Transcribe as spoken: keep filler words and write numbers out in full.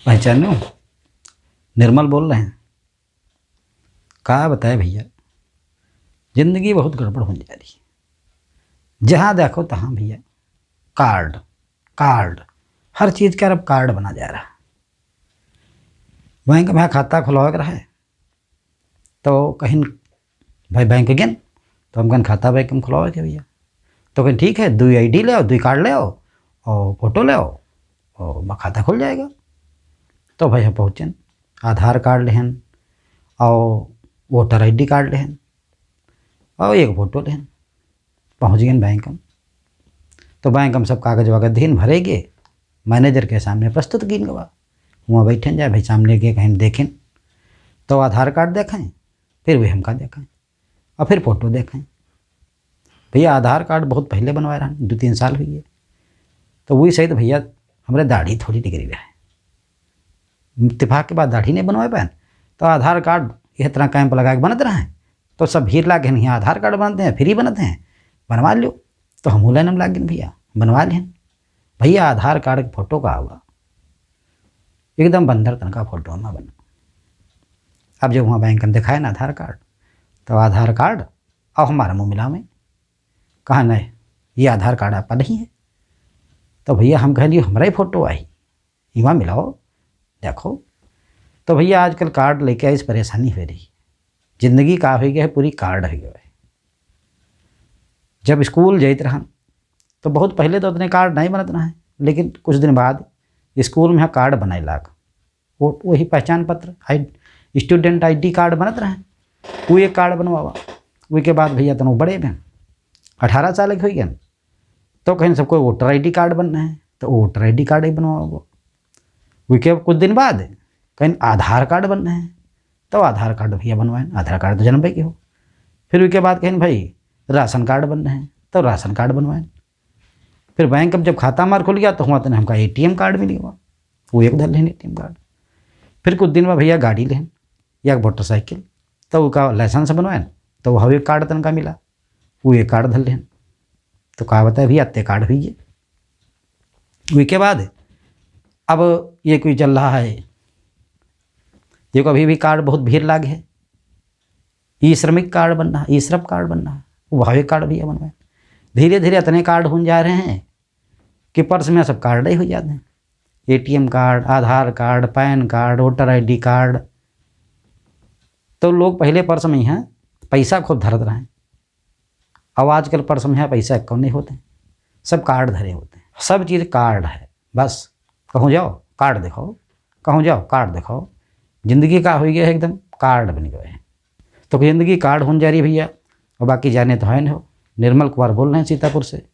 पहचानो, निर्मल बोल रहे हैं। का बताए भैया, जिंदगी बहुत गड़बड़ होने जा रही है। जहाँ देखो तहाँ भैया कार्ड, कार्ड, हर चीज का अब कार्ड बना जा रहा। बैंक में खाता खुलवावे के रहे, तो कहिन, "भाई, बैंक गेन?" तो हम कहिन, "खाता बैंक में खुलवावे के भैया।" तो कहिन, "ठीक है, दुई आईडी ले आओ, दुई कार्ड ले आओ और फोटो ले आओ और बा खाता खुल जाएगा।" तो भाई हम पहुँचेन, आधार कार्ड लेहन और वोटर आईडी कार्ड लेहन और एक फोटो लेहन। पहुँच गए बैंक में। तो बैंक में सब कागज वागज दिन भरे गए, मैनेजर के सामने प्रस्तुत कीन गवा। वहाँ बैठन जाए, भाई सामने गए, कहिन देखें, तो आधार कार्ड देखें, फिर वही हमका देखें और फिर फोटो देखें। भैया, आधार कार्ड बहुत पहले बनवाए रहन, दो तीन साल हुई है, तो वही सहित भैया हमरे दाढ़ी थोड़ी निकरी रहे। इत्तेफाक के बाद दाढ़ी नहीं बनवाए पाए, तो आधार कार्ड यह तरह कैंप लगा के बनत रहे, तो सब भीड़ लाग गए, "यहाँ आधार कार्ड बनते हैं, फ्री बनते हैं, बनवा लो।" तो हम लाइन में लाग गए, भैया बनवा लें। भैया, आधार कार्ड के फोटो का हुआ, एकदम बंदर तन का फोटो में बना। अब जब वहाँ बैंक में दिखाए ना आधार कार्ड, तो आधार कार्ड और हमारा मुँह मिलावे, कहा, "नहीं, ये आधार कार्ड आपका नहीं है।" तो भैया हम कहन, "ये हमारा ही फोटो आई, इमा मिलाओ, देखो।" तो भैया आजकल कार्ड लेके इस परेशानी हो रही, जिंदगी का हो गया है, पूरी कार्ड हो गया है। जब स्कूल जाइत रहन तो बहुत पहले तो उतने कार्ड नहीं बनत रहे, लेकिन कुछ दिन बाद स्कूल में यहाँ कार्ड बनाए लाग, वो वही पहचान पत्र, आई, स्टूडेंट आईडी कार्ड बनत रहे, वो एक कार्ड बनवावा। वही के बाद भैया तनो बड़े भेन, अठारह साल के हो गए, तो कहिन सबको वोटर आईडी कार्ड बनना है, तो वोटर आईडी कार्ड ही बनवावा। वही के कुछ दिन बाद कहिन आधार कार्ड बनना है, तो आधार कार्ड भैया बनवाएन, आधार कार्ड तो जनबे के हो। फिर वही के बाद कहिन भाई राशन कार्ड बनना है, तो राशन कार्ड बनवाएन। फिर बैंक में जब खाता हमार खुल गया तो हुआ तने हमका एटीएम कार्ड मिल गया, वो एक धर लेन एटीएम कार्ड। फिर कुछ दिन में भैया गाड़ी लेन या मोटरसाइकिल, तो उका लाइसेंस बनवाएन, तो वह एक कार्ड तनका मिला, वो एक कार्ड धर लेन। तो का बताए भैया, अत्ते कार्ड हुई है। वही के बाद अब ये कोई चल रहा है, देखो अभी भी कार्ड बहुत भीड़ लाग है। ई श्रमिक कार्ड बनना है, ई श्रम कार्ड बनना है, वो भावे कार्ड भैया बनवाए। धीरे धीरे इतने कार्ड होन जा रहे हैं कि पर्स में सब कार्ड ही हो जाते हैं। ATM card, Aadhaar card, PAN card, voter ID card. तो लोग पहले पर्स में ही हैं, पैसा खूब धरत रहे, अब आजकल पर्स में है पैसा कौन नहीं होते, सब कार्ड धरे होते हैं, सब चीज कार्ड है। बस कहूँ जाओ कार्ड दिखाओ, कहूँ जाओ कार्ड दिखाओ। जिंदगी का हो गया है, एकदम कार्ड बन गए हैं। तो जिंदगी कार्ड होन जा रही है भैया। और बाकी जाने तो है नहीं हो, निर्मल कुमार बोल रहे हैं सीतापुर से।